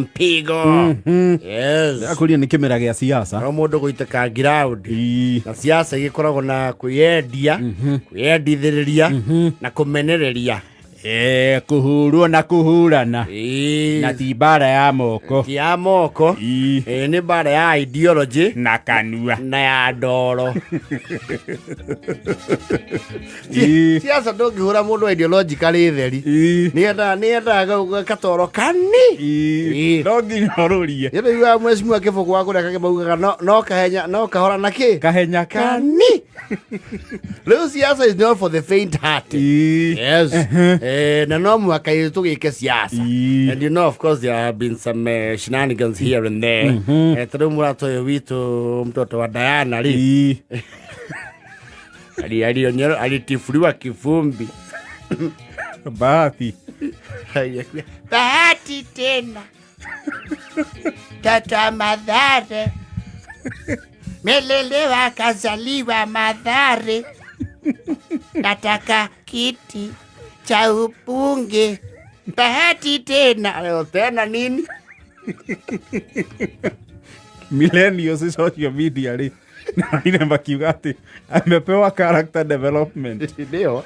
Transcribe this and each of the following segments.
Mpigo. Yes. Akũria nĩ kĩmera gĩa siasa. No mũndũ gũitĩka ground. Na siasa igĩkoragwo na kwĩyendia, kwĩyendithĩrĩria na kũmenereria. Kũhurwo na kũhurana. Na ti mbara ya moko. Ti ya moko. Nĩ mbara ya ideology Na kanua. Na ya ndoro. Siasa ndũngĩhũra mũndũ ideologically theri. Nĩendaga katoro kani. No nginya ũrũrie. Nĩndĩiguaga mheshimiwa Kĩbũgũ wa kũrĩa Kagema augaga no kahenya no kahora na kĩ kahenya kani. Rĩu siasa is not for the faint hearted. Yes. Na no mũhaka ithuĩ tũgĩke siasa. And you know, of course, there have been some shenanigans here and there. Ta rĩu mũrata ũyũ witũ mtoto wa Diana rĩ, alitifuliwa kifumbi. Bahati. Bahati tena. Tata Mathare. Melelewa kazaliwa Mathare. Nataka kiti cha ubunge. Bahati tena. Leo tena nini? Millennials social media rĩ nĩmonire makiuga atĩ amepewa character development. Ndio.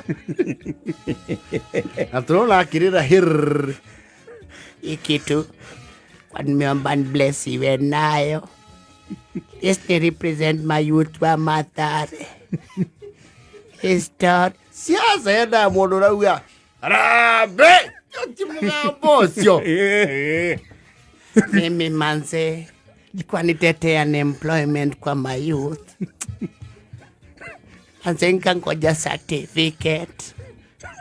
Na tunaona akirira hir. Hii kitu kwa nimeomba niblessiwe nayo. This ni represent my youth wa Mathare. History. Siasa yenda mũndũ ũrauga harambee. Ti mũgambo ũcio. Mimi manze nilikuwa nitetea unemployment kwa my youth. Manze nkangoja certificate.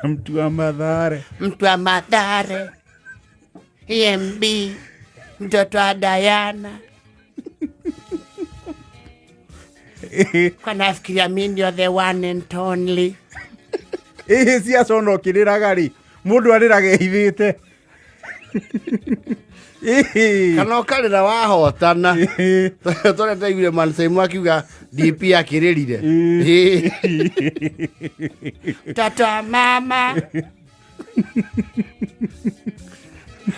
Mtu wa Mathare. Mtu wa Mathare. EMB. Mtoto wa Diana. Kwa nafikiria mimi ndio the one and only. Siasa ona ũkĩrĩraga rĩ, mũndũ arĩraga ehithĩte. Kana ũkarĩra wahotana. Tũrĩa ndaiguire Mansaimu akiuga DP akĩrĩrire. Mtoto wa mama.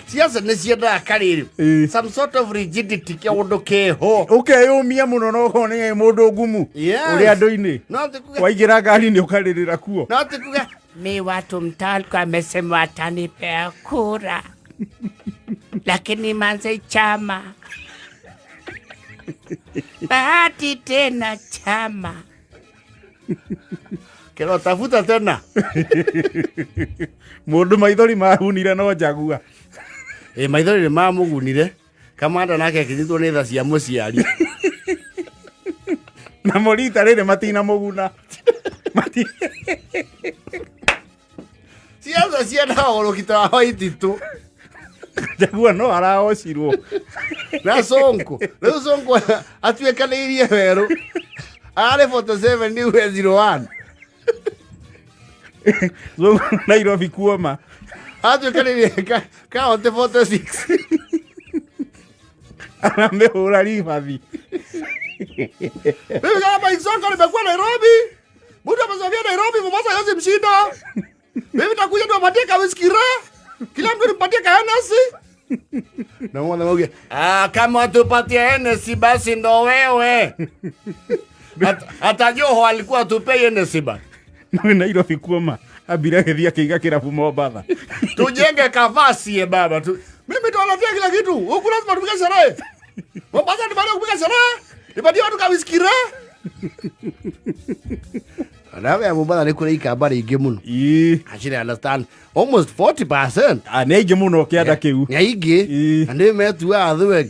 Siasa nĩ ciendaga karĩrĩ. Some sort of rigidity kĩũndũ kĩho. Ũkeyũmia mũno na ũkona nĩ mũndũ ngumu. Ũrĩ andũ-inĩ. No ti kuga. Waingĩra ngari-inĩ ũkarĩrĩra kuo. No ti kuga. Mi watu mtaa alikuwa amesema watanipea kura. Lakini manze chama. Bahati tena chama. Kero tafuta tena. Mũndũ maithori mahunire no njagua. Maithori nĩ mamũgunire. Kamanda nake akĩnyitwo nĩ tha cia mũciari. Na morita rĩrĩ matinamũguna. Siasa ciendaga ũrũkita wa Waititu. Njagua no arahocirwo. Na Sonko. Rĩu Sonko atuĩkanĩirie werũ. Arĩ 47 nĩ we 01. Sonko Nairobi kuoma. Atuĩkanĩirie kaunti 46. Aramĩhũra ribathi. Mimi kama Mike Sonko nimekuwa Nairobi. Mtu amesomea Nairobi, Mombasa hawezi mshinda. Mimi nitakuja niwapatie ka whisky ra. Kila mtu nimpatie ka Hennessy. Na mwana mmoja, kama tupatie Hennessy basi ndo wewe. Hata Joho alikuwa atupe Hennessy ba. Na Nairobi kuoma. Ambire agĩthiĩ akĩiga kĩrabu Mombasa. Tujenge kavasi ye baba tu. Mimi tuwaletea kila kitu. Huku lazima tupige sherehe. Mombasa ni bado kupiga sherehe. Nipatie watu ka whisky ra. Nawe ya Mombasa ni kule ikamba rĩingĩ mũno. Actually, I understand. Almost 40%. Nĩ aingĩ mũno kĩanda kĩu. Nĩ aingĩ. Na nĩ metuaga athweri.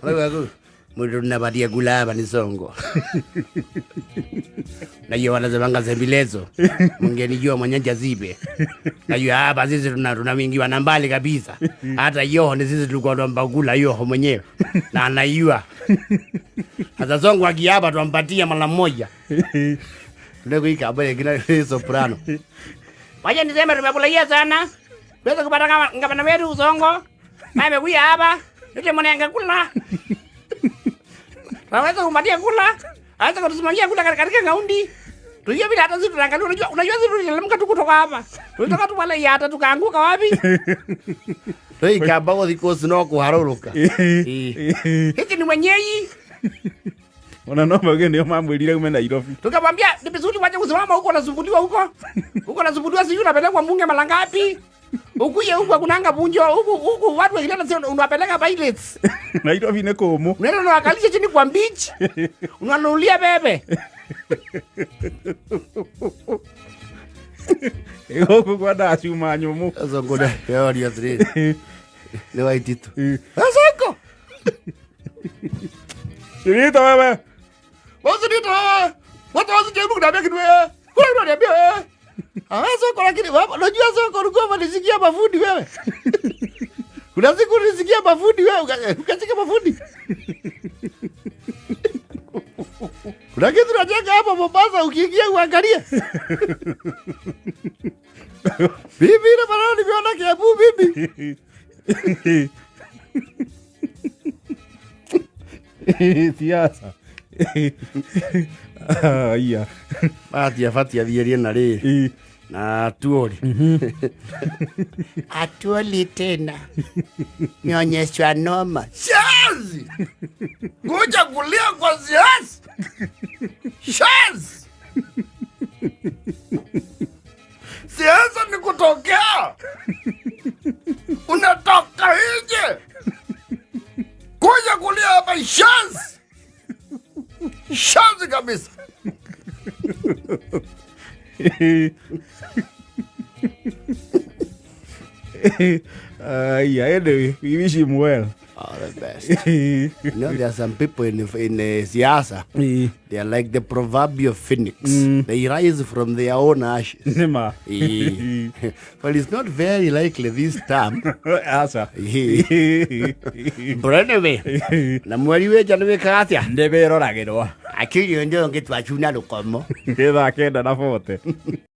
Rĩu aku, mũndũ nabatia kulaba ni Sonko. Najua wanasemanga zembilezo. Mungenijua mwenye jazibe. Najua hapa sisi tunawingiwa na mbali kabisa. Hata Yoho ni sisi tulikuwa tunambagula Yoho mwenyewe. Na anaiua. Hata Sonko akiapa tumpatia mara moja. Leo hii kabla kina soprano. Wacha niseme tumefurahia sana. Kuweza kupata gavana wetu Sonko. Na amekuja hapa. Yule mwenye angekula. Naweza kumpatia kula. Aweza kutusimamia kula katika ngaundi. Tujue vile hata sisi tunaangalia, unajua sisi tulilemka tu kutoka hapa. Tulitoka tu pale hata tukaanguka wapi? Tuikamba gũthiĩ kũci no kũharũrũka. Hiki ni mwenyeji. Ona no mauge nĩo mamwĩrire ume Nairobi. Tukamwambia ni vizuri waje kusimama huko nasumbuliwa huko. Huko nasumbuliwa sijui unapelekwa mbunge mara ngapi? Ukuje huku hakunanga bunjo huku huku watu wengine sio unawapeleka pilots. Nairobi nĩ kũmũ. Unaenda unawakalisha chini kwa beach. Unanunulia bebe. Gũkũ kwendaga cuma nyũmũ. Sasa ngoja yao atiri. Ni Waititu. Sasa Sirito wewe. Wewe ndio wewe. Watu wasijaribu kuniambia kitu wewe. Kuna kitu unaniambia wewe. Ah, soko lakini unajua soko ulikuwa unanisikia mafundi wewe. Kuna siku ulisikia mafundi wewe ukachika mafundi. Kuna kitu unajenga hapa Mombasa ukiingia uangalie. Bibi ile maneno nimeona Kiambu bibi. Siasa. Aya. Batia fatia thierie na rĩrĩ na Atuoli. Atuoli tena nionyeshwa noma shazi kuja kulia kwa siasa shazi. Siasa ni kutokea, unatoka nje kuja kulia hapa shazi shazi kabisa. Yeah, anyway, we wish him well. All the best. You know, there are some people in siasa. They are like the proverbial phoenix. They rise from their own ashes. Nĩma. Well, it's not very likely this time. Aca. But anyway, na mweri wĩnja nĩ wĩkaga atĩa? Nĩ wĩroragĩrwo. Akiri ũndũ ũngĩ twacuna rũkomo. Nĩ thaa 9:40.